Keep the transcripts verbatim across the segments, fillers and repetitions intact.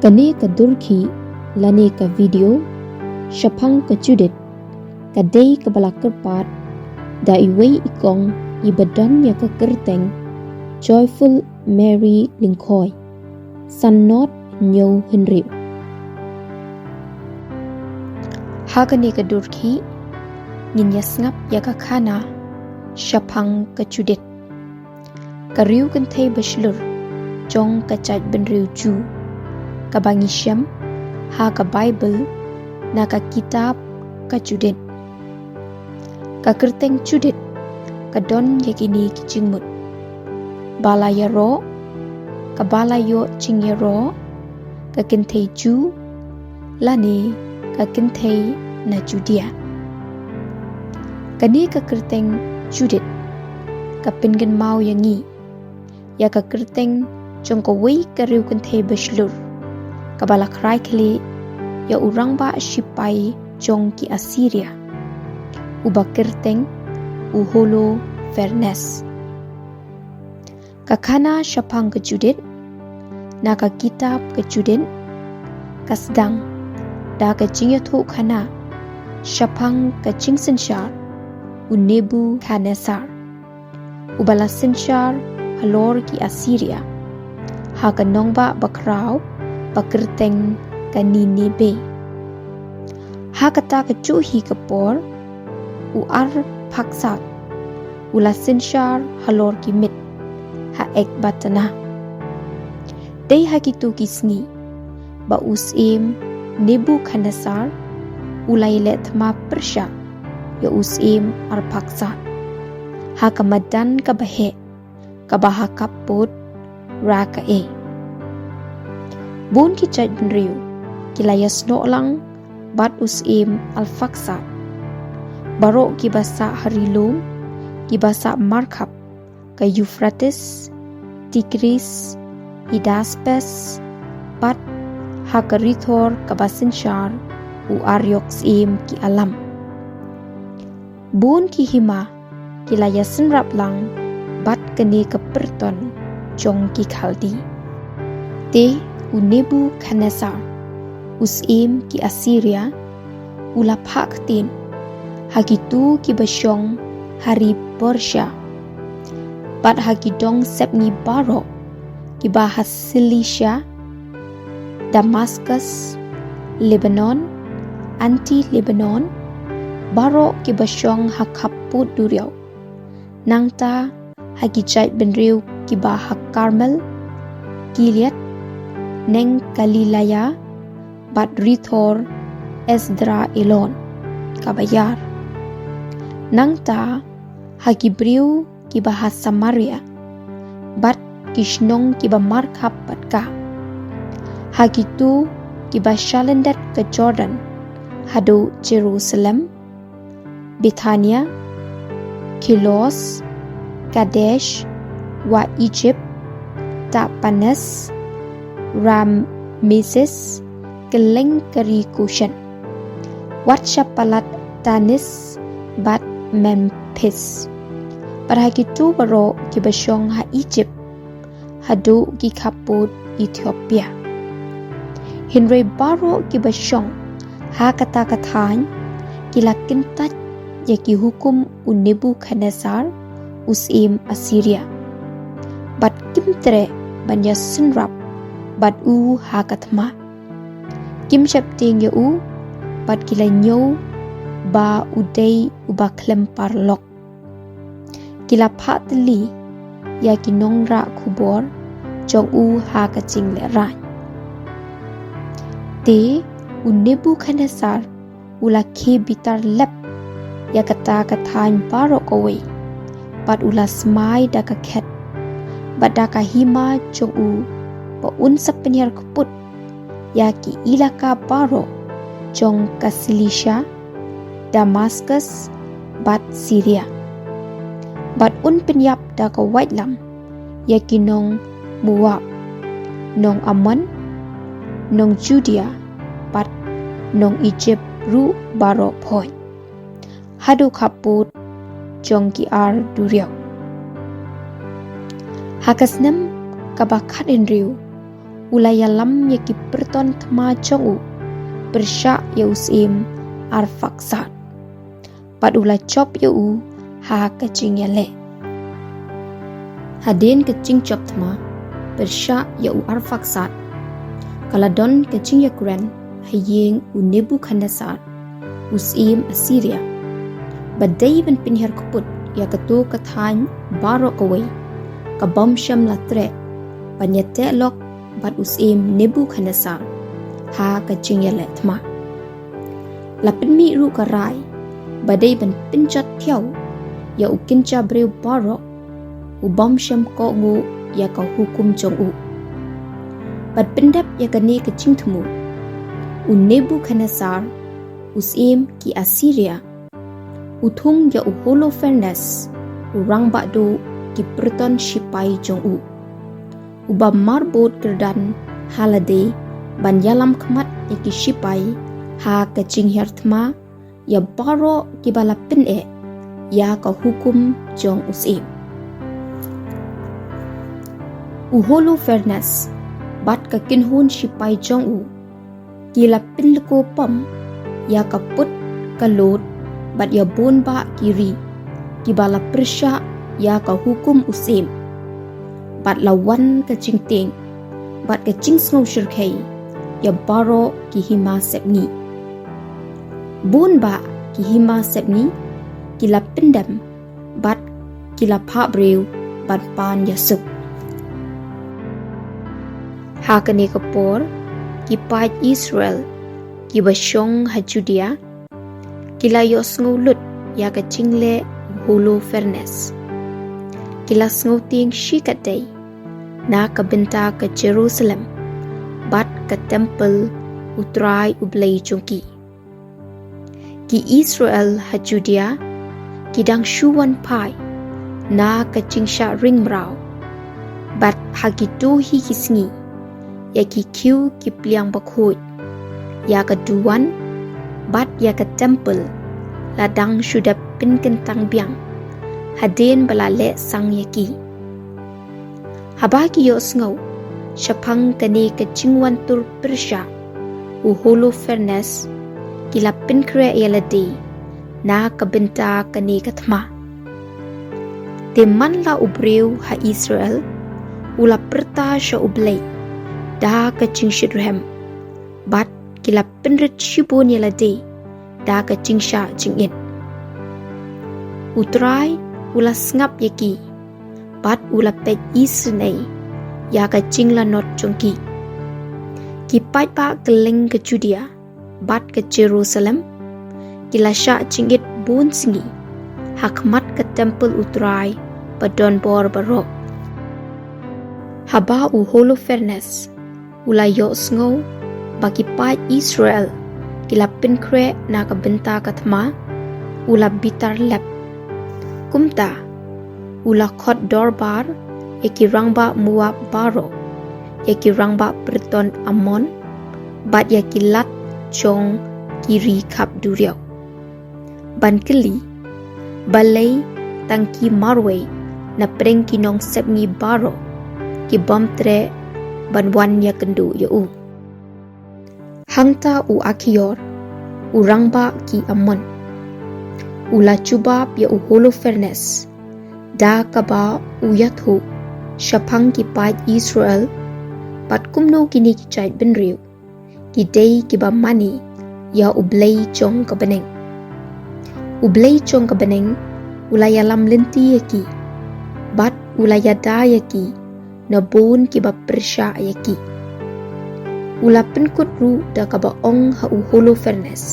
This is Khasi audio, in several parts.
Kane ka dur khih lane ka video shaphang ka Judith ka dei kaba la kyrpad da iwei i kong iba don ïa ka kyrteng Joyful Mary Lyngkhoi, san nod hynñiew hynriew. Ha kane ka dur khih ngin ïa sngap ïa ka khana shaphang ka Judith, ka riew kynthei bashlur jong ka jaitbynriew Jiw, kaba ngi shem ha ka Baibl na ka kitab ka Judith. Ka kyrteng Judith ka don ïa kine ki jingmut: ba la ïaroh, kaba la ïoh jingïaroh, ka kynthei Jiw, lane ka kynthei na Judia. Kane ka kyrteng Judith ka pynkynmaw ïa ngi ïa ka kyrteng jong kawei ka riew kynthei bashlur kaba la khrai khlieh ïa u rangbah shipai jong ki Assyria, uba kyrteng u Holofernes. Ka khana shaphang ka Judith na ka kitab ka Judith ka sdang da ka jingïathuhkhana shaphang ka jingsynshar u Nebukhadnessar, uba la synshar halor ki Assyria ha ka nongbah bakhraw ba kyrteng ka Nineveh. Ha kata ka juh hi ka por u Arphaksad u la synshar halor ki Midian ha Ekbatana. Dei ha kito ki sngi ba u syiem Nebukhadnessar u la ïaleh thma pyrshah ïa u syiem Arphaksad ha ka madan kaba heh kaba ha khappud Rakaeh. Bun ki jaitbynriew ki la ïasnoh lang bad u syiem Arphaksad, baroh kiba sah ha ri lum, kiba sah markhap ka Euphrates, Tigris, Hidaspas, bad ha ka rithor kaba synshar u Ariok syiem ki Alam. Bun ki hima ki la ïasynrap lang bad kane ka pyrton jong ki Khaldi. Te u Nebukhadnessar u syiem ki Assyria u la phah ktien ha kito kiba shong ha ri Persia bad ha ki dong sepngi baroh kiba ha Cilicia, Damascus, Lebanon, Anti-Lebanon, baroh kiba shong ha khappud duriaw. Nangta ha ki jaitbynriew kiba ha Karmel, Gilead, neng Galilaya, bad rithor Esdraelon kaba ïar. Nangta ha ki briew kiba ha Samaria bad ki shnong kiba markhap bad ka, ha kito kiba shalyndet ka Jordan haduh Jerusalem, Bethania, Khilos, Kadesh, wah Ijipt, Tahpanes, Rameses, kylleng ka ri Goshen, wat sha palat Tanis bad Memphis, bad ha kito baroh kiba shong ha Ijipt haduh ki khappud Ethiopia. Hynrei baroh kiba shong ha kata ka thaiñ ki la kyntait ïa ki hukum u Nebukhadnessar u syiem Assyria, bad kim treh ban ïasynrap bad u ha ka thma. Kim sheptieng ïa u bad ki la ñiew ba u dei uba khlem paralok. Ki la phah tylli ïa ki nongrah khubor jong u ha ka jinglehrain. Te u Nebukhadnessar u la khie bitar lep ïa kata ka thaiñ baroh kawei, bad u la smai da ka khet bad da ka hima jong u ba un sa pynhiar kput ïa ki ilaka baroh jong ka Cilicia, Damascus, bad Syria, bad un pynïap da ka waitlam ïa ki nong Moab, nong Ammon, nong Judia, bad nong Ijipt ruh baroh phoit, haduh khappud jong ki ar duriaw. Ha ka snem kaba khathynriew u la ïalam ïa ki pyrton thma jong u pyrshah ïa u syiem Arphaksad, bad u la jop ïa u ha ka jingïaleh. Hadien ka jingjop thma pyrshah ïa u Arphaksad, ka la don ka jingïakren ha ïing u Nebukhadnessar, u syiem Assyria, ba dei ban pynhiar kput ïa kato ka thaiñ baroh kawei, ka bym shym la treh ban ïateh lok bad u syiem Nebukhadnessar ha ka jingïaleh thma. La pynmih ruh ka rai ba dei ban pynjot thiaw ïa u kynja briew baroh u bym shym kohnguh ïa ka hukum jong u. Bad pyndep ïa kane ka jingthmu, u Nebukhadnessar, u syiem ki Assyria, u thung ïa u Holofernes, u rangbah duh ki pyrton shipai jong u, uba marbud kyrdan ha lade ban ïalam khmat ïa ki shipai ha ka jinghiar thma ïa baroh kiba la pyneh ïa ka hukum jong u syiem. U Holofernes bad ka kynhun shipai jong u ki la pynlko pom ïa ka put ka lud bad ïa bun bah ki ri kiba la pyrshah ïa ka hukum u syiem. Bad la wan ka jingtieng bad ka jingsngew shyrkhei ïa baroh ki hima sepngi. Bun bah ki hima sepngi ki la pyndem bad ki la phah briew ban pan ïasuk. Ha kane ka por, ki paid Israel kiba shong ha Judea ki la ïohsngew lut ïa ka jingleh u Holofernes. Ki la sngewtieng shikatdei na ka bynta ka Jerusalem bad ka templ U Trai U Blei jong ki. Ki Israel ha Judea ki dang shu wan phai na ka jingshah ring mraw, bad ha kito hi ki sngi ïa ki khiew ki pliang bakhuid, ïa ka duwan bad ïa ka templ la dang shu dep pynkyntang biang hadien ba la leh sang ïa ki. Haba ki ïohsngew shaphang kane ka jingwan tur pyrshah u Holofernes, ki la pynkhreh ïa lade na ka bynta kane ka thma. Te man la u briew ha Israel u la pyrta sha U Blei da ka jingshitrhem, bad ki la pynrit shibun ïa lade da ka jingshah jingit. U Trai u la sngap ïa ki bad u la peit isynei ïa ka jinglanot jong ki. Ki paidbah kylleng ka Judea bad ka Jerusalem ki la shah jingit bun sngi ha khmat ka templ U Trai ba donbor baroh. Haba u Holofernes u la ïohsngew ba ki paid Israel ki la pynkhreh na ka bynta ka thma, u la bitar lep. Kumta u la khot dorbar ïa ki rangbah Moab baroh, ïa ki rangbah pyrton Ammon, bad ïa ki lat jong ki ri khap duriaw, ban kylli balei tang ki marwei na pdeng ki nongsepngi baroh ki bym treh ban wan ïakynduh ïa u. Hangta u Akhior, u rangbah ki Ammon, u la jubab ïa u Holofernes da kaba u ïathuh shaphang ki paid Israel bad kumno kine ki jait bynriew ki dei kiba mane ïa U Blei jong ka bneng. U Blei jong ka bneng u la ïalam lynti ïa ki bad u la ïada ïa ki na bun kiba pyrshah ïa ki. U la pynkut ruh da kaba ong ha u Holofernes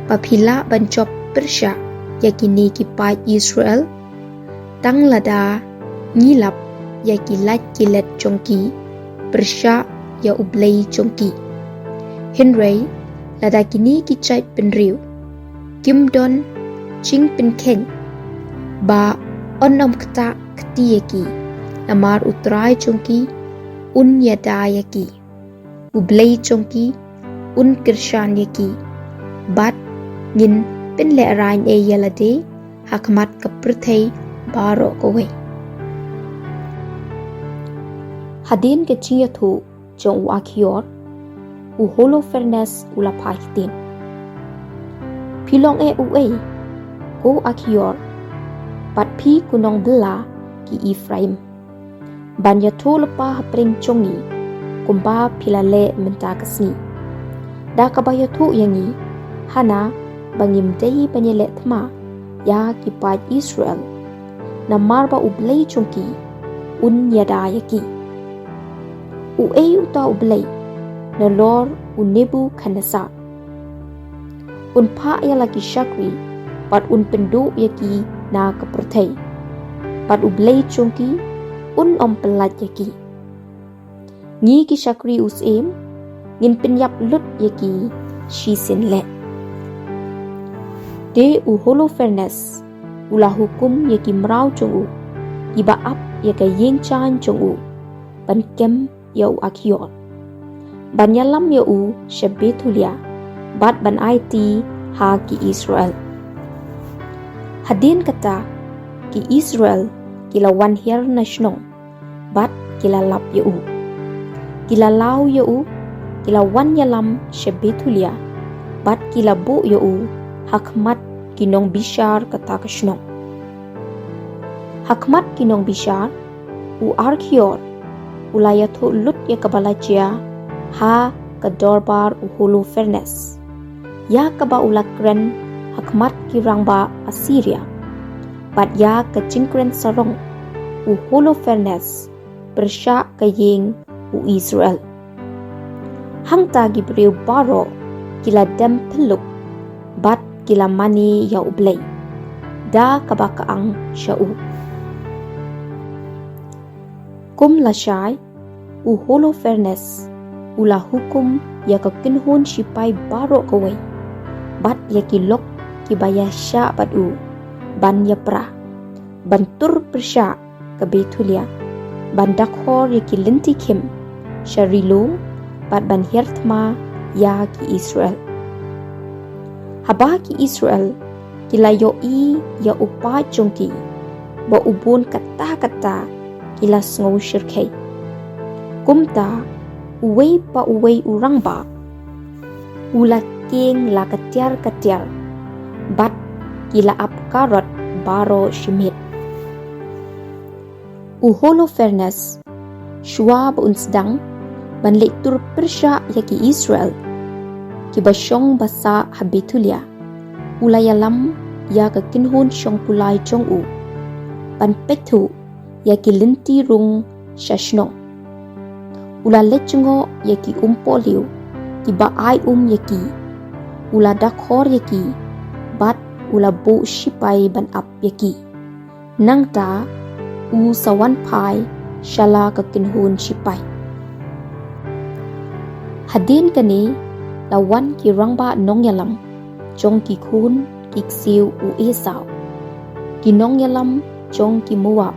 ba phi lah ban jop pyrshah ïa kine ki paid Israel tang lada ngi lap ïa ki lait ki let jong ki pyrshah ïa U Blei jong ki. Hynrei lada kine ki jait bynriew kim don jingpynkheiñ ba yn ym ktah kti ïa ki, namar U Trai jong ki un ïada ïa ki, U Blei jong ki un kyrshan ïa ki, bad ngin pynlehraiñ ei ïa lade ha khmat ka pyrthei baroh kawei. Hadien ka jingïathuh jong u Akhior, u Holofernes u la phai ktien. Phi long eh uei, ko Akhior, bad phi ko nongbylla ki Ephraim, ban ïathuh lypa hapdeng jong ngi, kumba phi la leh mynta ka sngi. Da kaba ïathuh ïa ngi, hana ba ngim dei ban ïaleh thma ïa ki paid Israel, namar ba u Blei jong ki un ïada ïa ki. Uei uta u Blei, nalor u Nebukhadnessar? Un phah ïa la ki shakri, bad un pynduh ïa ki na ka pyrthei, bad u Blei jong ki un ym pyllait ïa ki. Ngi ki shakri u syiem, ngin pynïap lut ïa ki shisien leh. Te u Holofernes u la hukum ïa ki mraw jong u, kiba ap ïa ka ïing jaiñ jong u, ban kem ïa u Akhior, ban ïalam ïa u sha Bethulia, bad ban aiti ha ki Israel. Hadien kata, ki Israel ki la wan hiar na shnong, bad ki la lap ïa u. Ki la law ïa u, ki la wan ïalam sha Bethulia, bad ki la buh ïa u ha khmat ki nongbishar kata ka shnong. Ha khmat ki nongbishar, u Akhior u la ïathuh lut ïa kaba la jia ha ka dorbar u Holofernes, ïa kaba u la kren ha khmat ki rangbah Assyria, bad ïa ka jingkren sarong u Holofernes pyrshah ka ïing u Israel. Hangta ki briew baroh ki la dem phylluk, bad ki la mane ïa u Blei, da kaba ka ang sha u. Kum lashai, u Holofernes u la hukum ïa ka kynhun shipai baroh kawei, bad ïa ki lok kiba ïashah bad u, ban ïapra, ban tur pyrshah ka Bethulia, ban dakhor ïa ki lynti khim sha ri lum, bad ban hiar thma ïa ki Israel. Haba ki Israel ki la ïohi ïa u paid jong ki, ba u bun katta katta ki la sngew shyrkhei. Kumta, uwei pa uwei u rangbah u la kieng la ka tiar ka tiar, bad ki la ap karot baroh shi miet. U Holofernes, shuwa ba un sdang ban leit tur pyrshah ïa ki Israel kiba shong basa ha Bethulia, u la ïalam ïa ka kynhun shongpulai jong u, ban peit thuh ïa ki lynti rung sha shnong. U la leit jngoh ïa ki umpohliew kiba ai um ïa ki, u la dakhor ïa ki, bad u la buh shipai ban ap ïa ki. Nangta u sa wan phai sha la ka kynhun shipai. Hadien kane la wan ki rangbah nongïalam jong ki khun ki ksiew u Esau, ki nongïalam jong ki Moab,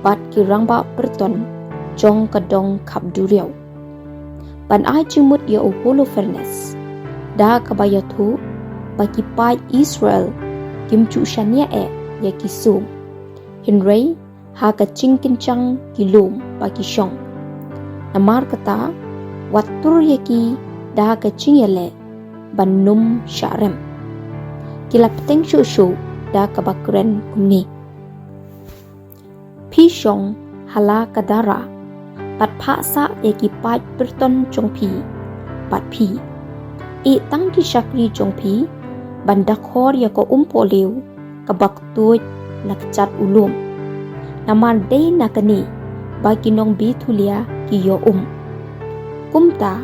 bad ki rangbah pyrton jong ka dong khapduriaw, ban ai jingmut ïa u Holofernes, da kaba ïathuh ba ki paid Israel kim ju shaniah eh ïa ki sum, hynrei ha ka jingkynjang ki lum ba ki shong. Namar kata, wat tur ïa ki da ka jingïaleh ban nym shah rem. Ki la bteng shuh shuh da kaba kren kumne: Phi shong ha la ka dara, bad phah sah ïa ki paid pyrton jong phi bad phi. Ïeh tang ki shakri jong phi ban dakhor ïa ka umpohliew kaba ktuid na kjat u lum, namar dei na kane ba ki nong Bethulia ki ïoh um. Kumta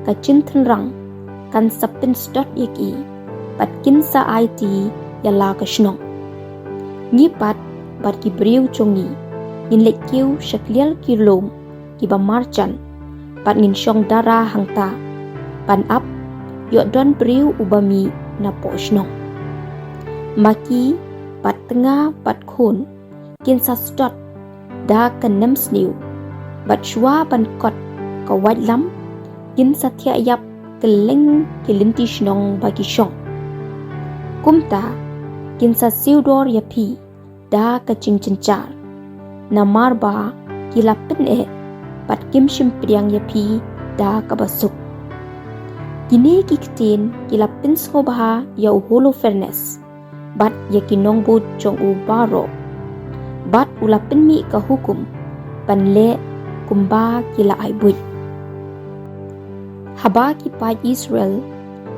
ka jingtynrang kan sa pynsdot ïa ki, bad kin sa aiti ïa la ka shnong. Ngi pat bad ki briew jong ngi ngin leit kiew sha kliar ki lum kiba marjan, bad ngin shong dara hangta, ban ap ïoh don briew uba mih napoh shnong. Ma ki bad tnga bad khun kin sa sdot da ka nemsniew, bad shuwa ban kot ka waitlam kin sa thiah ïap kylleng ki lynti shnong ba ki shong. Kumta kin sa siew dor ïa phi da ka jingjynjar, namar ba ki la pyneh bad kim shym pdiang ïa phi da kaba suk. Kine ki ktien ki la pynsngewbha ïa u Holofernes bad ïa ki nongbud jong u baroh, bad u la pynmih ka hukum ban leh kumba ki la ai buit. Haba ki paid Israel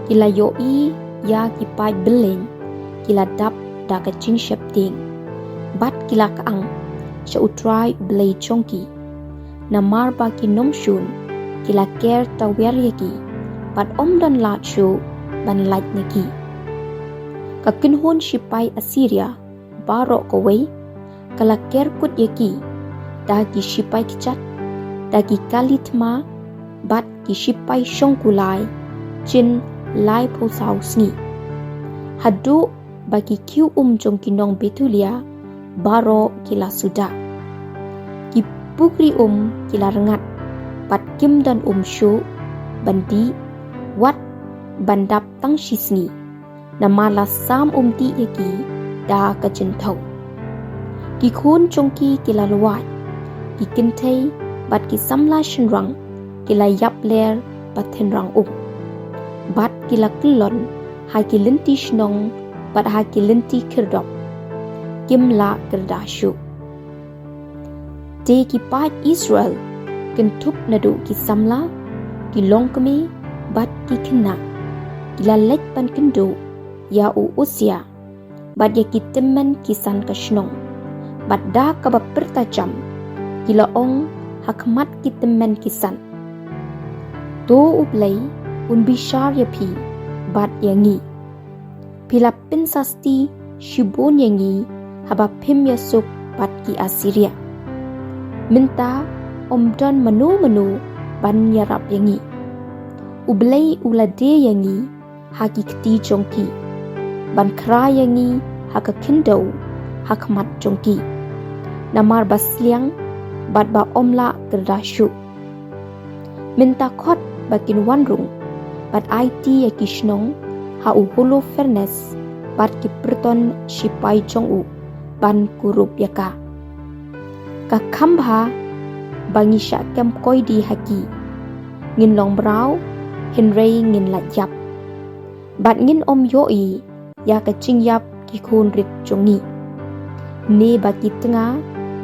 ki la ïohi ïa ki paid bylleng, ki la dap da ka jingsheptieng, bad ki la kang sha U Trai U Blei jong ki. Namar ba ki nongshun ki la ker tawiar ïa ki, bad ym don lad shuh ban lait na ki. Ka kynhun shipai Assyria baroh kawei ka la ker kut ïa ki da ki shipai kjat, da ki kali thma, bad ki shipai shongkulai jin laiphew saw sngi, haduh ba ki khiew um jong ki nong Bethulia baroh ki la suda. Ki pukri um ki la rngat, bad kim don um shuh ban dih, wat ban dap tang shi sngi, namar la sam um dih ïa ki da ka jingthew. Ki khun jong ki ki la lwait, ki kynthei bad ki samla shynrang ki la ïap ler ba thynrang um, bad ki la kyllon ha ki lynti shnong bad ha ki lynti khyrdop, kim lah kyrda shuh. Te ki paid Israel, kynthup naduh ki samla, ki longkmie bad ki khynnah, ki la leit ban kynduh ïa u Usia bad ïa ki tymmen ki san ka shnong, bad da kaba pyrta jam ki la ong ha khmat ki tymmen ki san: To U Blei un bishar ïa phi bad ïa ngi. Phi la pynsasti shibun ïa ngi haba phim ïasuk bad ki Assyria. Mynta ym don mano mano ban ïarap ïa ngi. U Blei u la die ïa ngi ha ki kti jong ki, ban khra ïa ngi ha ka khyndew ha khmat jong ki, namar ba sliang bad ba ym lah kyrda shuh. Mynta khot ba kin wan rung bad aiti ïa ki shnong ha u Holofernes bad ki pyrton shipai jong u ban kurup ïa ka. Ka kham bha ba ngi shah kem koidi ha ki. Ngin long mraw, hynrei ngin lah ïap, bad ngin ym ïohi ïa ka jingïap ki khunrit jong ngi, ne ba ki tnga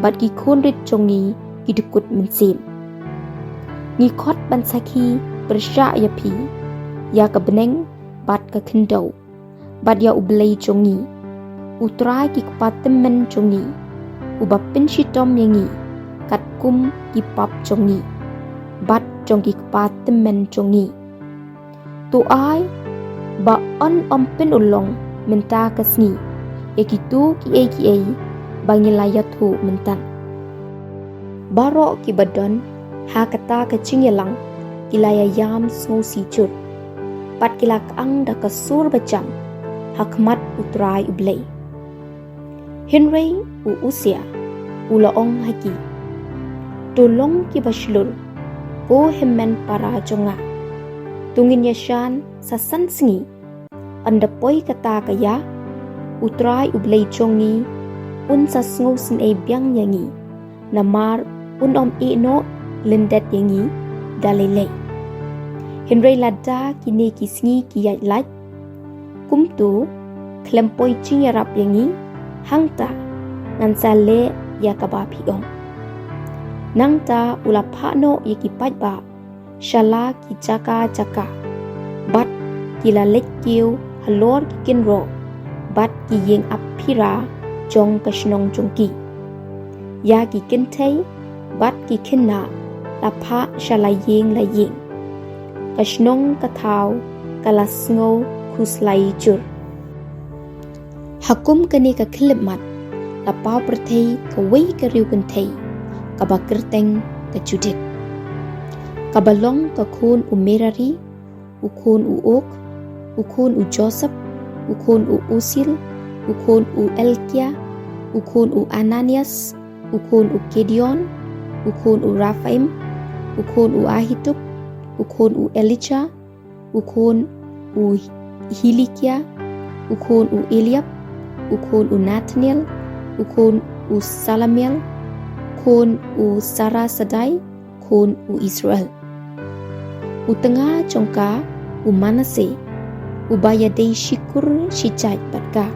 bad ki khunrit jong ngi ki dkut mynsiem. Ngi khot ban sakhi pyrshah ïa phi, ïa ka bneng bad ka khyndew, bad ïa U Blei jong ngi, U Trai ki kpa tymmen jong ngi, uba pynshitom ïa ngi katkum ki pap jong ngi bad jong ki kpa tymmen jong ngi. To ai ba yn ym pynurlong mynta ka sngi ïa kito kiei kiei ba ngi la ïathuh mynta. Baroh kiba don ha kata ka jingïalang ki la ïa ïam sngewsih jur, bad ki la kang da ka sur bajam ha khmat U Trai U Blei. Hynrei u Usia u la ong ha ki: To long kiba shlur, ko hynmen para jong nga. To ngin ïashan sa san sngi. Ynda poi kata ka ïa, U Trai U Blei jong ngi un sa sngewsynei biang ïa ngi, namar un ym ïehnoh lyndet ïa ngi da lei lei. Hynrei lada kine ki sngi ki ïaid lait, kumto khlem poi jingïarap ïa ngi, hangta ngan sa leh ïa kaba phi ong. Nangta u la phah noh ïa ki paidbah sha la ki jaka jaka, bad ki la leit kiew halor ki kynroh bad ki ïing ap phira jong ka shnong jong ki. Ïa ki kynthei bad ki khynnah la phah sha la ïing la ïing. Ka shnong ka thaw ka la sngew khuslai jur. Ha kum kane ka khyllipmat la paw pyrthei kawei ka riewkynthei kaba kyrteng ka Judith, kaba long ka khun u Merari, u khun u Ok, u khun u Joseph, u khun u Usiel, u khun u Elkia, u khun u Ananias, u khun u Gideon, u khun u Raphaim, u khun u Ahitub, u khun u Elija, u khun u Hilikia, u khun u Eliab, u khun u Nathaniel, u khun u Salamiel, khun u Sarasadai, khun u Israel. U tnga jong ka, u Manasseh, uba ïadei shikur shijait bad ka,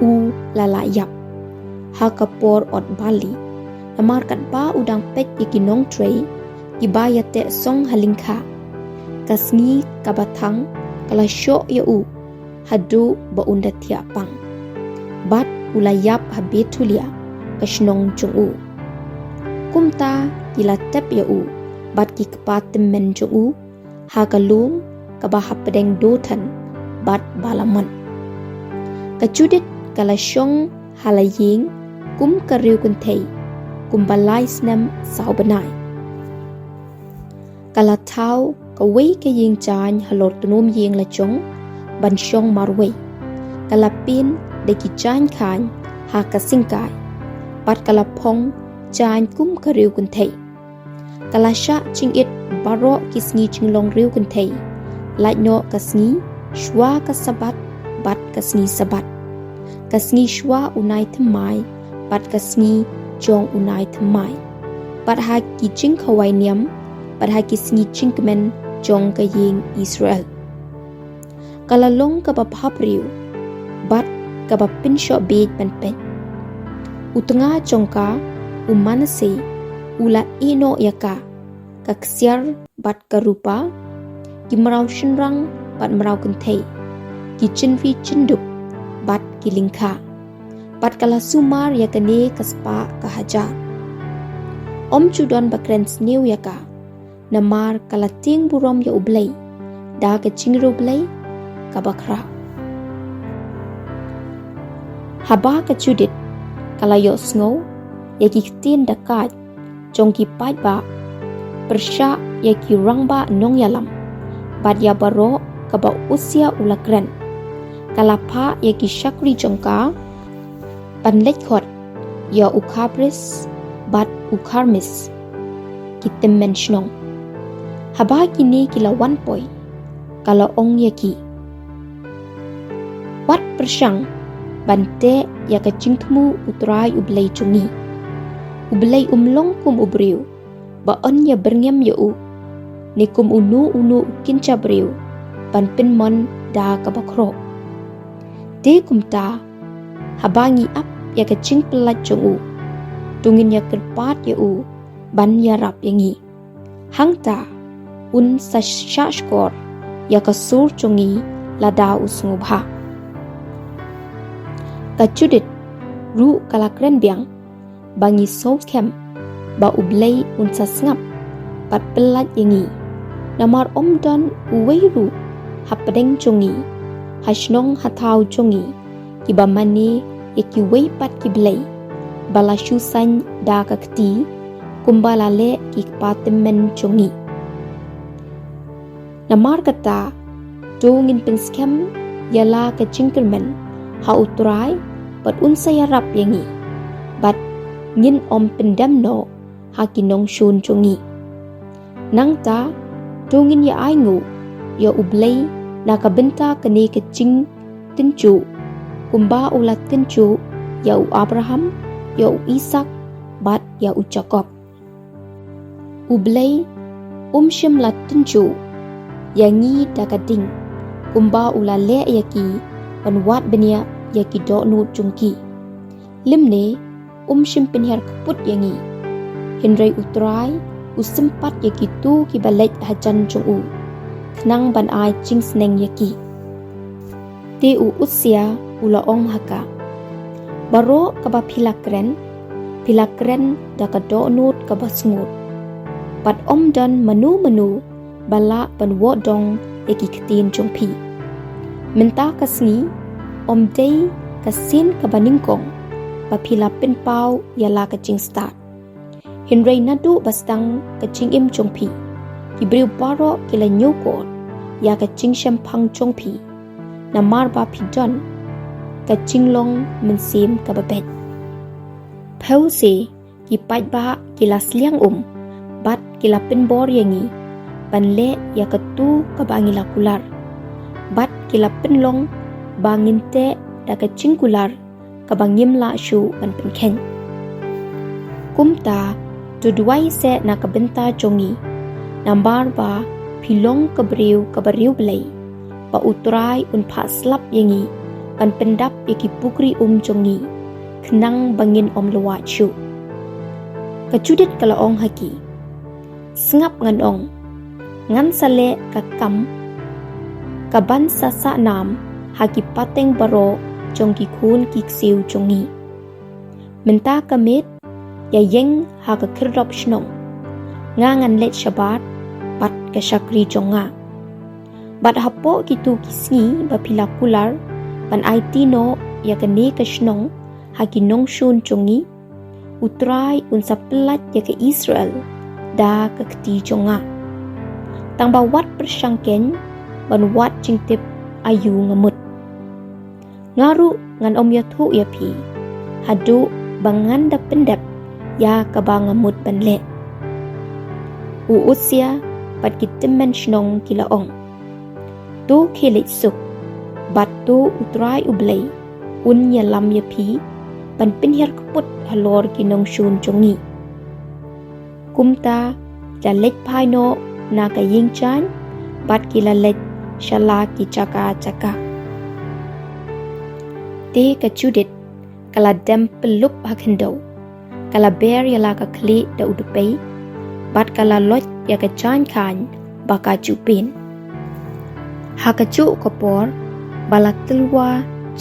u la lah ïap ha ka por ot barli, namar katba u dang peit ïa ki nongtrei kiba ïateh song ha lyngkha, ka sngi kaba thang ka la shoh ïa u haduh ba un da thiah pang, bad u la ïap ha Bethulia, ka shnong jong u. Kumta ki la tep ïa u bad ki kpa tymmen jong u ha ka lum kaba hapdeng Dothan bad Balamon. Ka Judith ka la shong ha la ïing kum ka riewkynthei kumba lai snem saw bnai. Ka la thaw kawei ka ïing jaiñ halor tnum ïing la jong ban shong marwei. Ka la pyn da ki jaiñ khaiñ ha ka syngkai, bad ka la phong jaiñ kum ka riewkynthei. Ka la shah jingit baroh ki sngi jinglong riewkynthei, lait noh ka sngi shuwa ka Sabbath bad ka sngi Sabbath, ka sngi shuwa u nai thymmai bad ka sngi jong u nai thymmai, bad ha ki jingkhawai niam, bad ha ki sngi jingkmen jong ka ïing Israel. Ka la long kaba bhabriew bad kaba pynshoh bieit ban peit. U tnga jong ka, u Manasseh, u la ïeh noh ïa ka, ka ksiar bad ka rupa, ki mraw shynrang bad mraw kynthei, ki jynwi jyndup bad ki lyngkha, bad ka la sumar ïa kane ka spah ka hajar. Ym ju don ba kren sniew ïa ka, namar ka la tieng burom ïa U Blei da ka jingriewblei kaba khraw. Haba ka Judith ka la ïohsngew ïa ki ktien dakaid jong ki paidbah pyrshah ïa ki rangbah nongïalam bad ïa baroh kaba Usia u la kren, ka la phah ïa ki shakri jong ka ban leit khot ïa u Khabris bad u Kharmis, ki tymmen shnong. Haba kine ki la wan poi, ka la ong ïa ki, wat pyrshang ban teh ïa ka jingthmu U Trai U Blei jong ngi. U Blei um long kum u briew ba yn ïa byrngem ïa u, ne kum uno uno u kynja briew ban pynmon da kaba khroh. Te kumta, haba ngi ap ïa ka jingpyllait jong u, to ngin ïa kyrpad ïa u ban ïarap ïa ngi. Hangta un sa shah shkor ïa ka sur jong ngi lada u sngewbha. Ka Judith ruh ka la kren biang ba ngi sngewskhem ba U Blei un sa sngap bad pyllait ïa ngi. Namar ym don uwei ruh hapdeng jong ngi, ha shnong ha thaw jong ngi, kiba mane ïa kiwei pat ki blei ba la shu saiñ da ka kti, kumba la leh ki kpa tymmen jong ngi. Namar kata, to ngin pynskhem ïa la ka jingkyrmen ha U Trai, bad un sa ïarap ïa ngi, bad ngin ym pyndem noh ha ki nongshun jong ngi. Nangta, to ngin ïa ainguh ïa U Blei na ka bynta kane ka jingtynjuh, kumba u la tynjuh ïa u Abraham, ïa u Isaak, bad ïa u Jakob. U Blei um shym la tynjuh ïa ngi da ka ding, kumba u la leh ïa ki ban wad bniah ïa ki dohnud jong ki. Lymne, um shym pynhiar kput ïa ngi. Hynrei U Trai u sympat ïa kito kiba leit hajan jong u, khnang ban ai jingsneng ïa ki. Te u Usia u la ong ha ka, baroh kaba phi la kren, phi la kren da ka dohnud kaba sngewbha, bad ym don mano mano ba lah ban wad dong ïa ki ktien jong phi. Mynta ka sngi, ym dei ka sien kaba nyngkong ba phi la pynpaw ïa la ka jingstad. Hynrei naduh ba sdang ka jingim jong phi, ki briew baroh ki la ñiewkor ïa ka jingshemphang jong phi, namar ba phi don ka jinglong mynsiem kaba beit. Phi sa, ki paidbah ki la sliang um, bad ki la pynbor ïa ngi ban leh ïa kato kaba ngi la kular, bad ki la pynlong ba ngin teh da ka jingkular kaba ngim lah shuh ban pynkheiñ. Kumta, To duwai seh na ka bynta jong ngi, namar ba phi long ka briew kaba riewblei, ba U Trai un phah slap ïa ngi ban pyndap ïa ki pukri um jong ngi, khnang ba ngin ym lwait shuh. Ka Judith ka la ong ha ki, sngap, ngan ong, ngan sa leh ka kam ka ban sa sahnam ha ki pateng baroh jong ki khun ki ksiew jong ngi. Mynta ka miet, ïa ïeng ha ka khyrdop shnong. Nga ngan leit shabar bad ka shakri jong nga. Bad hapoh kito ki sngi ba phi la kular ban aiti noh ïa kane ka shnong ha ki nongshun jong ngi, U Trai un sa pyllait ïa ka Israel da ka kti jong nga. Tang ba wat pyrshang keiñ ban wad jingtip aïu nga mut. Nga ruh ngan ym ïathuh ïa phi haduh ba ngan da pyndep ïa kaba nga mut ban leh. U Usia bad ki tymmen shnong ki la ong, to khie leit suk, bad to U Trai U Blei un ïalam ïa phi ban pynhiar kput halor ki nongshun jong ngi. Kumta ki la leit phai noh na ka ïing jaiñ bad ki la leit sha la ki jaka jaka. Te ka Judith ka la dem pyllup ha khyndew, ka la ber ïa la ka khlieh da u dpei, bad ka la loit ïa ka jaiñ khaiñ ba ka ju pyn. Ha kajuh ka por ba la tylwa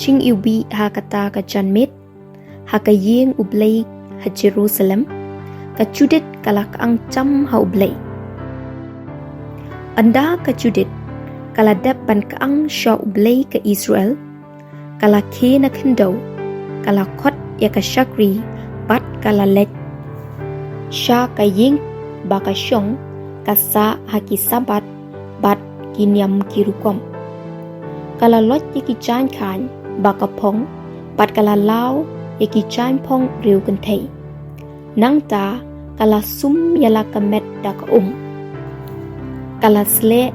jingiwbih ha kata ka janmiet ha ka ïing U Blei ha Jerusalem, ka Judith ka la kyang jam ha U Blei. Ynda ka Judith ka la dep ban kyang sha U Blei ka Israel, ka la khie na khyndew, ka la khot ïa ka shakri bad ka la leit sha ka ïing ba ka shong ka sah ha ki Sabbath bad ki niam ki rukom. Ka la loit ïa ki jaiñ khaiñ ba ka phong bad ka la law ïa ki jaiñ phong riew kynthei. Nangta ka la sum ïa la ka met da ka um. Ka la sleh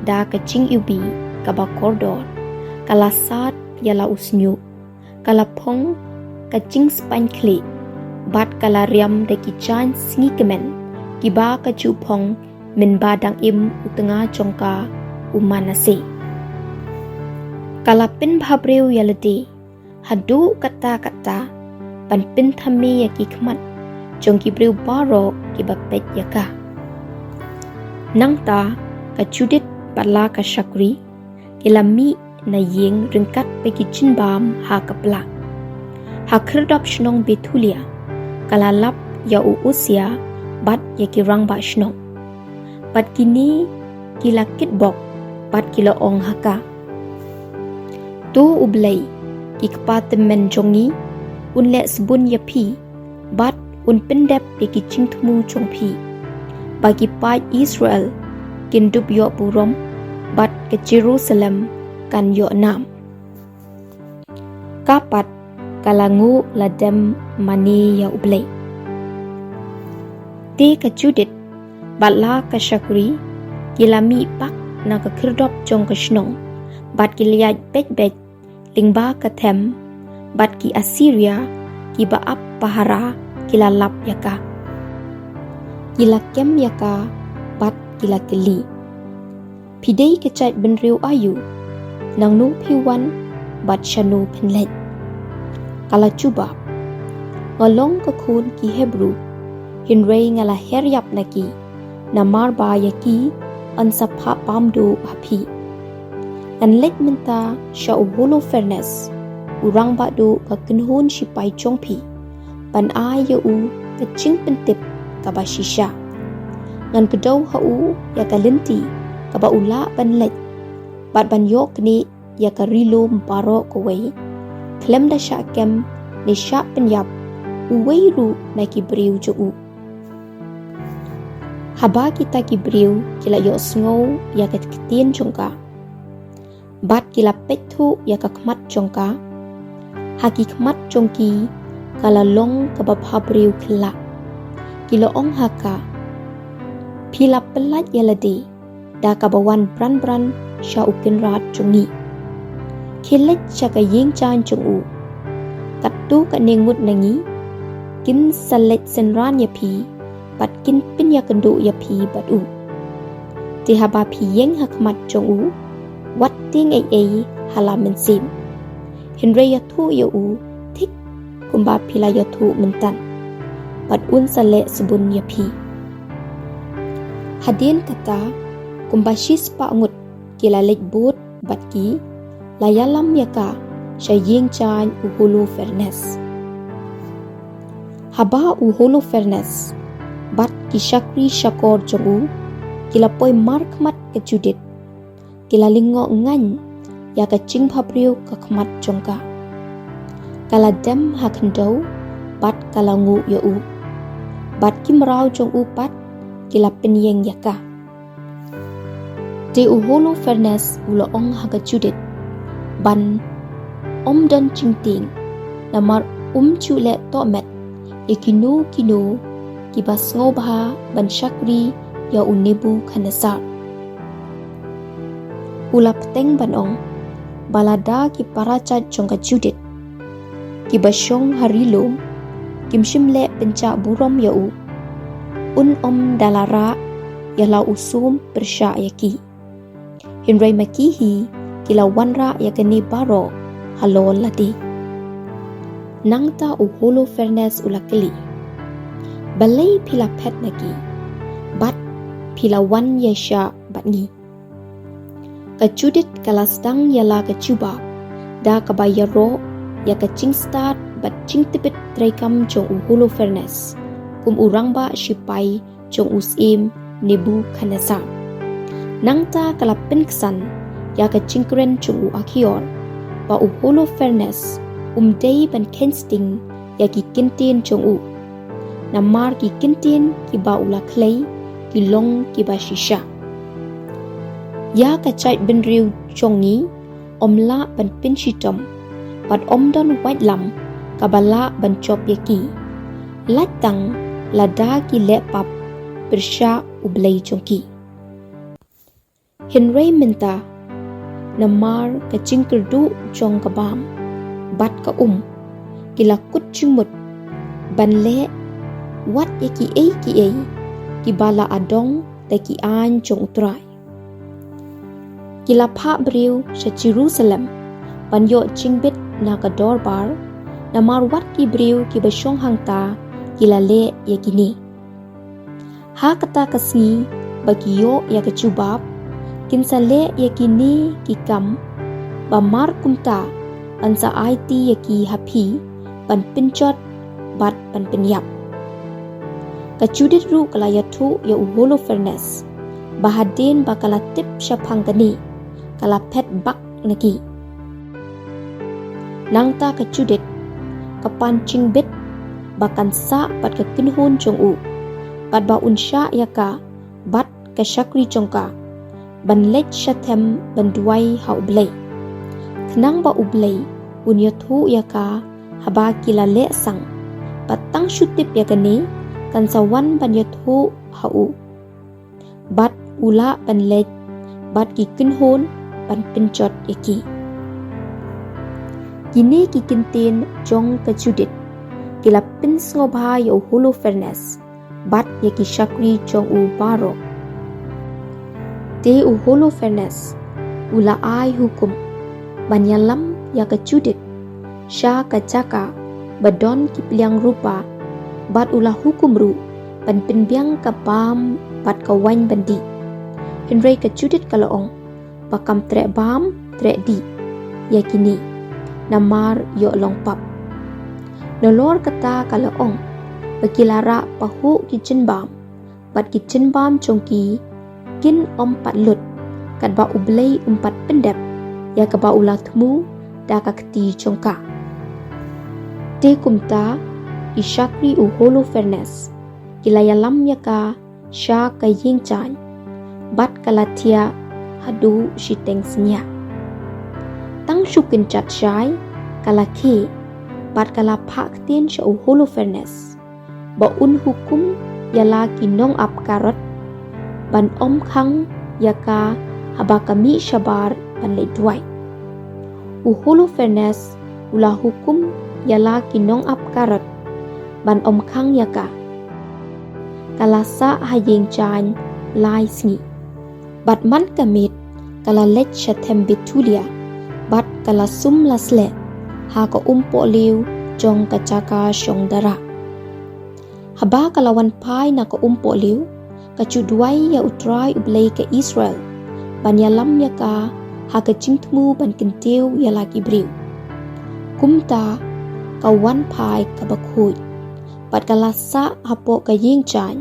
da ka jingiwbih kaba kordor. Ka la sad ïa la u shñiuh. Ka la phong ka jingspaiñ khlieh bad ka la riam da ki jaiñ sngi kmen kiba ka ju phong mynba dang im u tnga jong ka u Manasseh. Ka la pynbhabriew ïa lade haduh katta katta ban pynthame ïa ki khmat jong ki briew baroh kiba peit ïa ka. Nangta ka Judith bad la ka shakri ki la mih na ïing ryngkat bad ki jingbam ha ka pla. Ha khyrdop shnong Bethulia ka la lap ïa u Usia bad ïa ki rangbah shnong. Bad kine ki la kitbok bad ki la ong ha ka, to U Blei ki kpa tymmen jong ngi un leh sbun ïa phi bad un pyndep ïa ki jingthmu jong phi, ba ki paid Israel kin dup ïoh burom bad ka Jerusalem kan ïoh nam. Ka pat ka la nguh la dem mane ïa U Blei. Te ka Judith bad la ka shakri ki la mih pak na ka khyrdop jong ka shnong bad ki la ïaid beit beit lyngba ka them, bad ki Assyria kiba ap pahara ki la lap ïa ka. Ki la kem ïa ka bad ki la kylli, phi dei ka jaitbynriew aïu? Nangno phi wan bad shano phin leit? Ka la jubab, nga long ka khun ki Hebru, hynrei nga la her ïap na ki, namar ba ïa ki yn sa phah bam duh ha phi. Ngan leit mynta sha u Holofernes, u rangbah duh ka kynhun shipai jong phi, ban ai ïa u ka jingpyntip kaba shisha. Ngan kdew ha u ïa ka lynti kaba u lah ban leit, bad ban ïoh knieh ïa ka ri lum baroh kawei, khlem da shah kem ne shah pynïap uwei ruh na ki briew jong u. Haba kita ki briew ki la ïohsngew ïa ka ktien jong ka bad ki la peit thuh ïa ka khmat jong ka, ha ki khmat jong ki ka la long kaba bhabriew khyllaiñ. Ki la ong ha ka, phi la pyllait ïa lade da kaba wan bran bran sha u kynrad jong ngi. Khie leit sha ka ïing jaiñ jong u. Katto katne ngut na ngi kin sa leit synran ïa phi bad kin pynïakynduh ïa phi bad u. Te haba phi ïeng ha khmat jong u, wat tieng ei ei ha la mynsiem. Hynrei ïathuh ïa u thik kumba phi la ïathuh mynta, bad un sa leh sbun ïa phi. Hadien kata, kumba shispah ngut ki la leit bud bad ki, la ïalam ïa ka sha ïing jaiñ u Holofernes. Haba u Holofernes bad ki shakri shakor jong u ki la poi markhmat ka Judith, ki la lyngngoh ngaiñ ïa ka jingbhabriew ka khmat jong ka. Ka la dem ha khyndew bad ka la nguh ïa u, bad ki mraw jong u pat ki la pynïeng ïa ka. Te u Holofernes u la ong ha ka Judith ban ym don jingtieng, namar um ju leh tohmet ïa kino kino kiba sngewbha ban shakri ïa u Nebukhadnessar. U la bteng ban ong ba lada ki para jait jong ka Judith kiba shong ha ri lum kim shym leh pynjah burom ïa u, un ym da la rah ïa la u sum pyrshah ïa ki. Hynrei ma ki hi ki la wanrah ïa kane baroh halor lade. Nangta u Holofernes u la kylli, balei phi la phet na ki bad phi la wan ïaishah bad ngi? Ka Judith ka la sdang ïa la ka jubab da kaba ïaroh ïa ka jingstad bad jingtbit treikam jong u Holofernes kum u rangbah shipai jong u syiem Nebukhadnessar. Nangta ka la pynksan ïa ka jingkren jong u Akhior ba u Holofernes um dei ban kheiñ sting ïa ki kyntien jong u, namar ki kyntien kiba u la khlei ki long kiba shisha. Ïa ka jaitbynriew jong ngi ym lah ban pynshitom bad ym don waitlam kaba lah ban jop ïa ki, lait tang lada ki leh pap pyrshah u Blei jong ki. Hynrei mynta, namar ka jingkyrduh jong ka bam bad ka um, ki la kut jingmut ban leh wat ïa kiei kiei kiba la adong da ki aiñ jong U Trai. Ki la phah briew sha Jerusalem ban ïoh jingbit na ka dorbar, namar wat ki briew kiba shong hangta ki la leh ïa kine. Ha kata ka sngi ba ki ïoh ïa ka jubab, kin sa leh ïa kine ki kam ba mar kumta yn sa aiti ïa ki ha phi ban pynjot bad ban pynïap. Ka Judith ruh ka la ïathuh ïa u Holofernes ba hadien ba ka la tip shaphang kane, ka la phet bak na ki. Nangta ka Judith ka pan jingbit ba kan sah bad ka kynhun jong u, bad ba un shah ïa ka bad ka shakri jong ka ban leit sha them ban duwai ha U Blei, khnang ba U Blei un ïathuh ïa ka haba ki la leh sang, bad tang shu tip ïa kane kan sa wan ban ïathuh ha u, bad u lah ban leit bad ki kynhun ban pynjot ïa ki. Kine ki kyntien jong ka Judith ki la pynsngewbha ïa u Holofernes bad ïa ki shakri jong u baroh. Te u Holofernes u la ai hukum ban ïalam ïa ka Judith sha ka jaka ba don ki pliang rupa, bad u la hukum ruh ban pynbiang ka bam bad ka waiñ ban dih. Hynrei ka Judith ka la ong ba kam treh bam treh dih ïa kine, namar ïoh long pap. Nalor kata ka la ong ba ki la rah pahuh ki jingbam, bad ki jingbam jong ki kin ym pat lut, katba U Blei um pat pyndep ïa kaba u la thmu da ka kti jong ka. Te kumta ki shakri u Holofernes ki la ïalam ïa ka sha ka ïing jaiñ, bad ka la thiah haduh shiteng synñia. Tang shu kynjat shai ka la khie, bad ka la phah ktien sha u Holofernes ba un hukum ïa la ki nongap karot ban ym khang ïa ka haba ka mih shabar ban leit duwai. U Holofernes u la hukum ïa la ki nongap karot ban ym khang ïa ka. ka la sah ha ïing jaiñ lai sngi. Bad man ka miet ka la leit sha them Bethulia, bad ka la sum la sleh ha ka umpohliew jong ka jaka shong dara. Haba ka la wan phai na ka umpohliew, ka ju duwai ïa U Trai U Blei ka Israel ban ïalam ïa ka ha ka jingthmu ban kyntiew ïa la ki briew. Kumta ka wan phai kaba khuid, bad ka la sah hapoh ka ïing jaiñ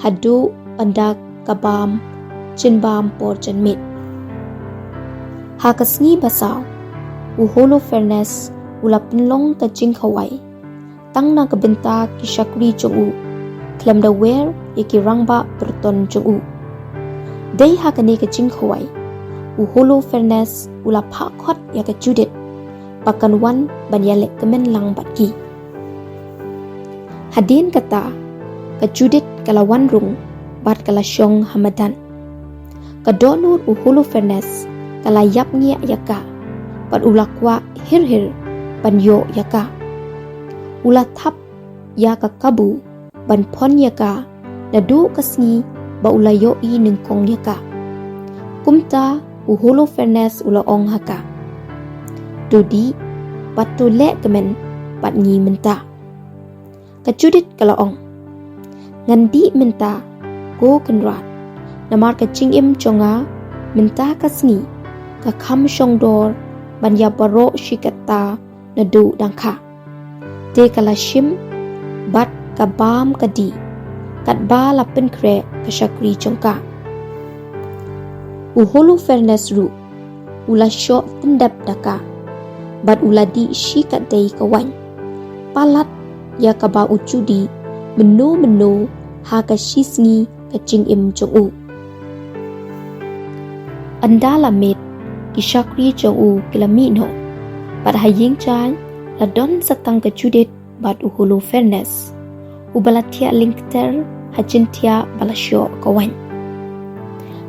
haduh ban da ka bam jingbam por janmiet. Ha ka sngi ba saw, u Holofernes u la pynlong ka jingkhawai tang na ka bynta ki shakri jong u, khlem da wer ïa ki rangbah pyrton jong u. Dei ha kane ka jingkhawai, u Holofernes u la phah khot ïa ka Judith ba kan wan ban ïaleh kmen lang bad ki. Hadien kata, ka Judith ka la wan rung bad ka la shong ha madan. Ka dohnud u Holofernes ka la ïap ngiah ïa ka, bad u la kwah hir hir ban ïoh ïa ka. U la thap ïa ka kabu ban phon ïa ka naduh ka sngi ba u la ïohi nyngkong ïa ka. Kumta u Holofernes u la ong ha ka, "To dih bad to leh kmen bad ngi mynta." Ka Judith ka la ong, "Ngan dih mynta, ko Kynrad, namar ka jingim jong nga mynta ka sngi ka kham shongdor ban ïa baroh shi katta naduh dang kha." Te ka la shim bad ka bam ka dih, katba la pynkhreh ka shakri jong ka. U Holofernes ruh u la shoh pyndep da ka, bad u la dih shi katdei ka waiñ, palat ïa kaba u ju dih mynno mynno ha ka shi sngi ka jingim jong u. Ynda la miet, ki shakri jong u ki la mih noh, bad ha ïing jaiñ la don sa tang ka Judith bad u Holofernes, uba la thiah lyngkter ha jingthiah ba la shoh ka waiñ.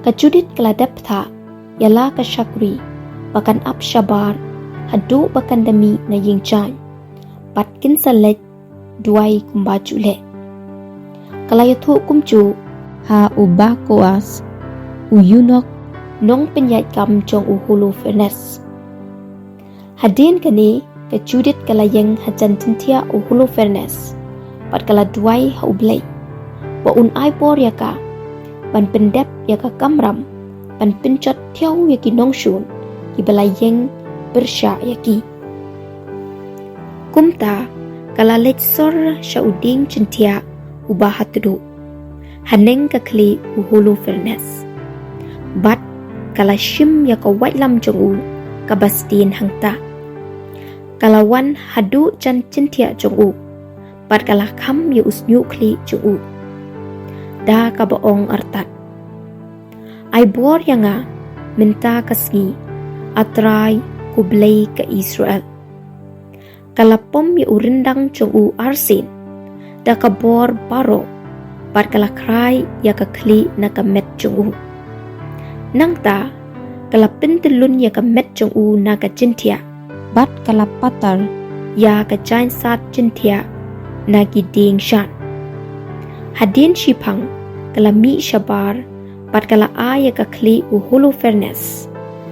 Ka Judith ka la dep thah ïa la ka shakri ba kan ap shabar haduh ba kan da mih na ïing jaiñ, bad kin sa leit duwai kumba ju leh. Ka la ïathuh kumjuh ha u Bakoas, u eunuch nongpynïaid kam jong u Holofernes. Hadien kane, ka Judith ka la ïeng hajan jingthiah u Holofernes, bad ka la duwai ha U Blei ba un ai bor ïa ka ban pyndep ïa ka kamram ban pynjot thiaw ïa ki nongshun kiba la ïeng pyrshah ïa ki. Kumta ka la leit sor sha u dieng jingthiah uba ha tduh, haneng ka khlieh u Holofernes, bad ka la shim ïa ka waitlam jong u kaba sdien hangta. Ka la wan haduh jan jingthiah jong u, bad ka la kham ïa u shñiuh khlieh jong u, da kaba ong artat, "Ai bor ïa nga mynta ka sngi, A Trai, ko Blei ka Israel." Ka la pom ïa u ryndang jong u arsien da ka bor baroh, bad ka la khrai ïa ka khlieh na ka met jong u. Nangta ka la pyntyllun ïa ka met jong u na ka jingthiah, bad ka la patar ïa ka jaiñsat jingthiah na ki dieng shan. Hadien shiphang ka la mih shabar, bad ka la ai ïa ka khlieh u Holofernes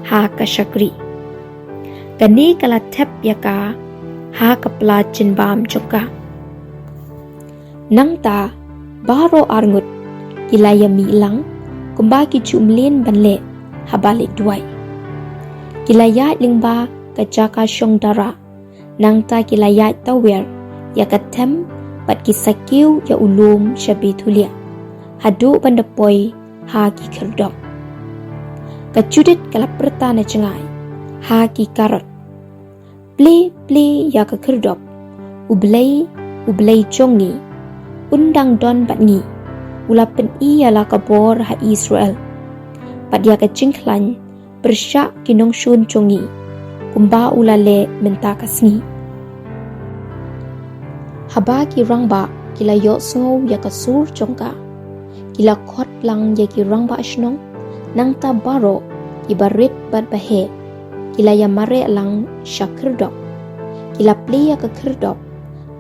ha ka shakri. Kane ka la thep ïa ka ha ka pla jingbam jong ka. Nangta baroh arngut ki la ïa mih lang kumba ki ju mlien ban leh haba leit duwai. Ki la ïaid lyngba ka jaka shong dara, nangta ki la ïaid tawiar ïa ka them, bad ki sa kiew ïa u lum sha Bethulia, haduh ban da poi ha ki khyrdop. Ka Judith ka la pyrta na jngai ha ki karod, "Plie, plie ïa ka khyrdop. U Blei, U Blei jong ngi, un dang don bad ngi. U la pyni ïa la ka bor ha Israel, bad ïa ka jingkhlaiñ pyrshah ki nongshun jong ngi, kumba u la leh mynta ka sngi." Haba ki rangbah ki la ïohsngew ïa ka sur jong ka, ki la khot lang ïa ki rangbah shnong, nangta baroh kiba rit bad ba heh ki la ïa mareh lang sha khyrdop. Ki la plie ïa ka khyrdop,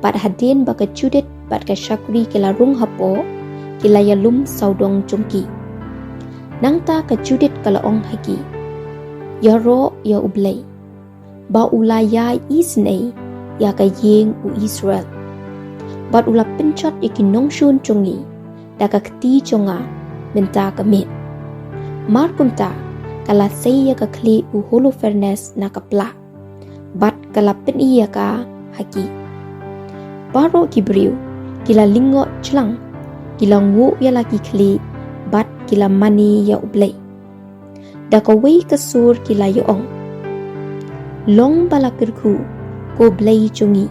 bad hadien ba ka Judith bad ka shakri ki la rung hapoh, ki la ïalum sawdong jong ki. Nangta ka Judith ka la ong ha ki, ïaroh ïa U Blei, ba u la ïai isynei ïa ka ïing u Israel, bad u la pynjot ïa ki nongshun jong ngi da ka kti jong nga mynta ka miet. Mar kumta, ka la sei ïa ka khlieh u Holofernes na ka pla, bad ka la pyni ïa ka ha ki. Baroh ki briew ki la lyngngoh jlang, ki la nguh ïa la ki khlieh, bad ki la mane ïa U Blei. Da kawei ka sur ki la ïa ong, long ba la kyrkhu ko Blei jong ngi,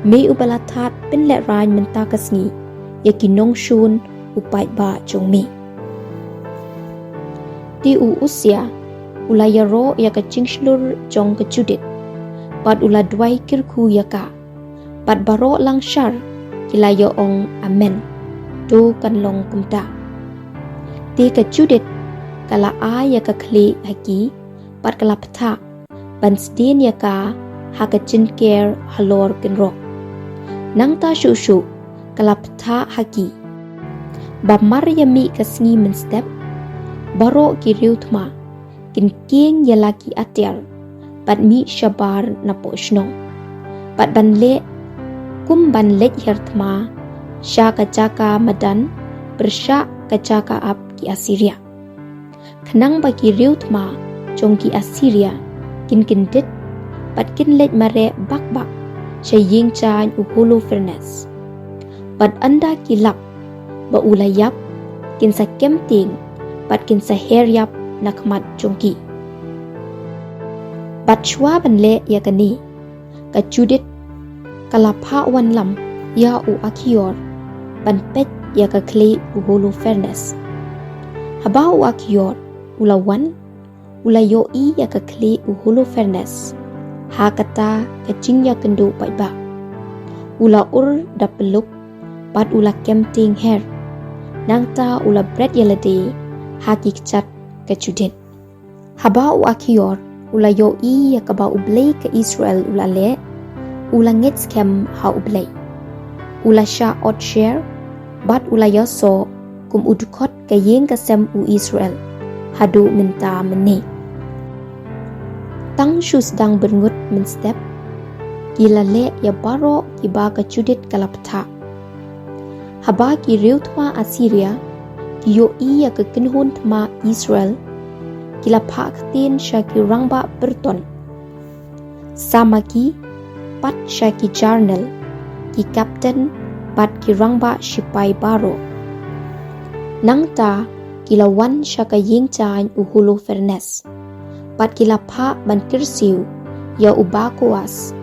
me uba la thad pynlehrain mynta ka sngi ïa ki nongshun u paidbah jong me. Te u Usia u la ïaroh ïa ka jingshlur jong ka Judith, bad u la duwai kyrkhu ïa ka. Bad baroh langshar ki la ïa ong, amen. To kan long kumta. Te ka Judith ka la ai ïa ka khlieh ha ki, bad ka la pynthah ban sdien ïa ka ha ka jingker halor kynroh. Nangta shuh shuh ka la pynthah ha ki, ba mar ïa mih ka sngi mynstep, baroh ki riew thma kin kieng ïa la ki atiar, bad mih shabar napoh shnong, bad ban leh kum ban leit her thma sha ka jaka madan pyrshah ka jaka ap ki Assyria, khnang ba ki riew thma jong ki Assyria kin kyndit, bad kin leit mareh bak bak sha ïing jaiñ u Holofernes. Bad ynda ki lap ba u la ïap, kin sa kem tieng, bad kin sa her ïap na khmat jong ki. Bad shuwa ban leh ïa kane, ka Judith ka la phah wanlam ïa u Akhior ban peit ïa ka khlieh u Holofernes. Haba u Akhior u la wan, u la ïohi ïa ka khlieh u Holofernes ha kata ka jingïakynduh paidbah. U la ur da pyllup, bad u la kem tieng her. Nangta u la bret ïa lade ha ki kjat ka Judith. Haba u Akhior u la ïohi ïa kaba U Blei ka Israel u la leh, u la ngeit skhem ha U Blei. U la shah ot sher, bad u la ïasoh kum u dkhot ka ïing ka sem u Israel haduh mynta mynne. Tang shu sdang byrngut mynstep, ki la leh ïa baroh kiba ka Judith ka la pynthah. Haba ki riew thma Assyria ki ïohi ïa ka kynhun thma Israel, ki la phah ktien sha ki rangbah pyrton, sa ma ki, bad sha ki jarnal, ki kapten, bad ki rangbah shipai baroh. Nangta ki la wan sha ka ïing jaiñ u Holofernes, bad ki la phah ban kyrsiew ïa u Bakoas,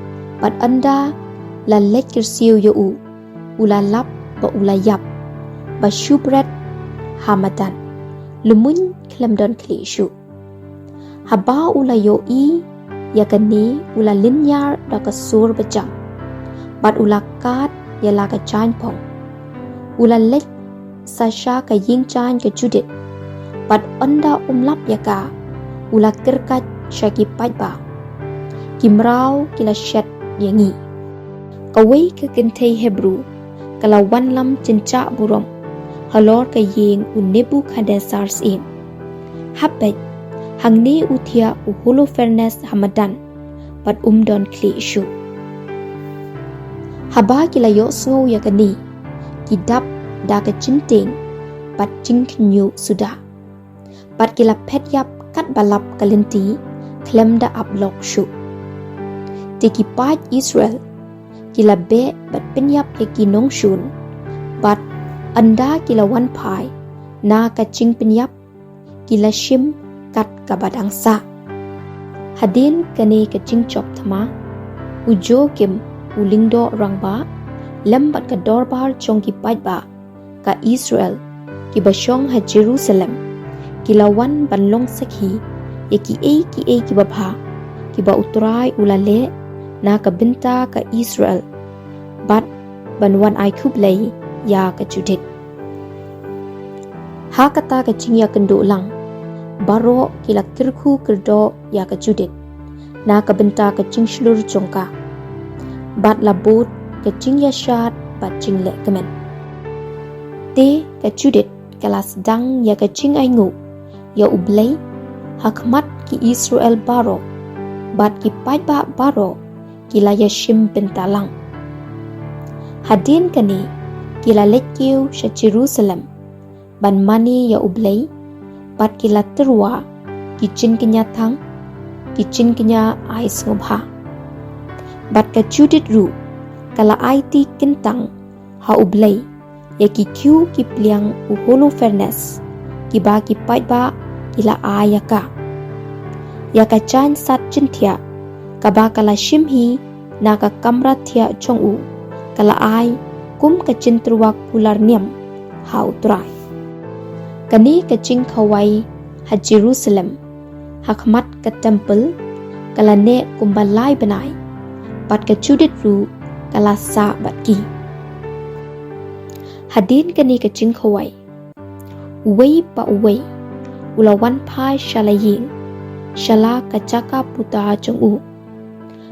bad ynda la leit kyrsiew ïa u, u la lap ba u la ïap, ba shu bret ha madan, lumuiñ khlem don khlieh shuh. Haba u la ïohi ïa kane, u la lynñiar da ka sur bajam, bad u la kad ïa la ka jaiñphong. U la leit sa sha ka ïing jaiñ ka Judith, bad ynda um lap ïa ka, u la kyrkhat sha ki paidbah, ki mraw ki la shet ïa ngi. Kawei ka kynthei Hebru ka la wanlam jynjah burom halor ka ïing u Nebukhadnesar syiem. Hap beit, hangne u thiah u Holofernes ha madan, bad um don khlieh shuh. Haba ki la ïohsngew ïa kane, ki dap da ka jingtieng bad jingkhynñiuh suda, bad ki la phet ïap katba lap ka lynti khlem da ap lok shuh. Te ki paid Israel ki la beh bad pynïap ïa ki nongshun, bad ynda ki la wan phai na ka jingpynïap, ki la shim kat kaba dang sah. Hadien kane ka jingjop thma, u Joakim u lyngdoh rangbah lem bad ka dorbar jong ki paidbah ka Israel kiba shong ha Jerusalem, ki la wan ban long sakhi ïa kiei kiei kiba bha kiba U Trai u la leh na ka bynta ka Israel, bad ban wan ai khublei ïa ka Judith. Ha kata ka jingïakynduh lang, baroh ki la kyrkhu kyrdoh ïa ka Judith na ka bynta ka jingshlur jong ka, bad la bud ka jingïashad bad jinglehkmen. Te ka Judith ka la sdang ïa ka jingainguh ïa U Blei ha khmat ki Israel baroh, bad ki paidbah baroh ki la ïashim bynta lang. Hadien kane ki la leit kiew sha Jerusalem ban mane ïa U Blei, bad ki la tyrwa ki jingkñia thang, ki jingkñia ai sngewbha. Bad ka Judith ruh ka la aiti kyntang ha U Blei ïa ki khiew ki pliang u Holofernes, kiba ki paidbah ki la ai ïa ka. Ïa ka jaiñ sat jynthiah kaba ka la shim hi na ka kamra thiah jong u, ka la ai kum ka jingtyrwa kular niam ha U Trai. Kane ka jingkhawai ha Jerusalem ha khmat ka temple ka la neh kumba lai bnai, bad ka Judith ruh ka la sah bad ki. Hadien kane ka jingkhawai, uwei pa uwei u la wan phai sha la ïing, sha la ka jaka puta jong u.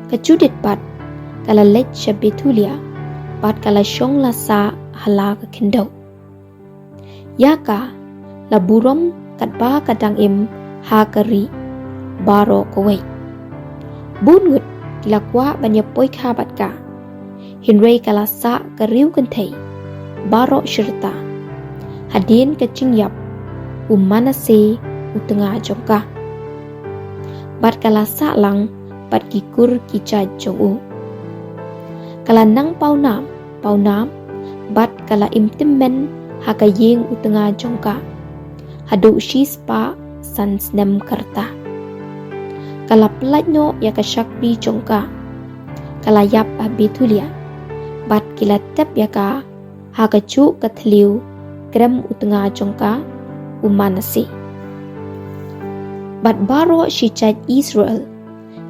Ka Judith pat ka la leit sha Bethulia, bad ka la shong la sah ha la ka khyndew. Ïa ka la burom katba ka dang im ha ka ri baroh kawei. Bun ngut ki la kwah ban ïa poi kha bad ka, hynrei ka la sah ka riewkynthei baroh shirta, hadien ka jingïap u Manasseh u tnga jong ka. Bad ka la sah lang bad ki kur ki jait jong u. Ka la nang pawnam pawnam, bad ka la im tymmen ha ka ïing u tnga jong ka haduh shispah san snem ka rta. Ka la pyllait noh ïa ka shakri jong ka, ka la ïap ha Bethulia, bad ki la tep ïa ka ha kajuh ka thliew krem u tnga jong ka u Manasseh. Bad baroh shi jait Israel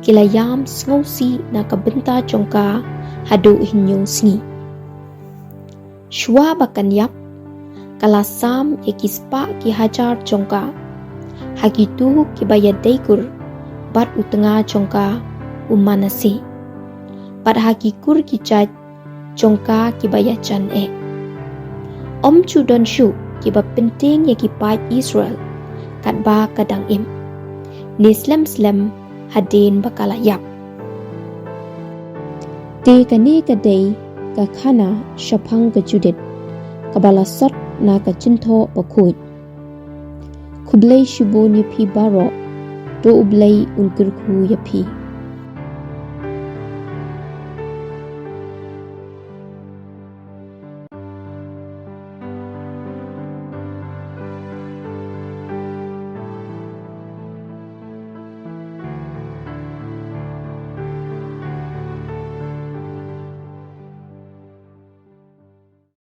ki la ïam sngewsih na ka bynta jong ka haduh hynñiew sngi. Shuwa ba kan ïap, ka la sam ïa ki spah ki hajar jong ka ha kito kiba ïadei kur bad u tnga jong ka u Manasseh, bad ha ki kur ki jait jong ka kiba ïajan eh. Ym ju don shuh kiba pyntieng ïa ki paid Israel katba ka dang im, ne slem slem hadien ba ka la ïap. Te kane ka dei ka khana shaphang ka Judith, kaba la sot na ka jingthoh bakhuid. Khublei shibun ïa phi baroh, to U Blei un kyrkhu ïa phi.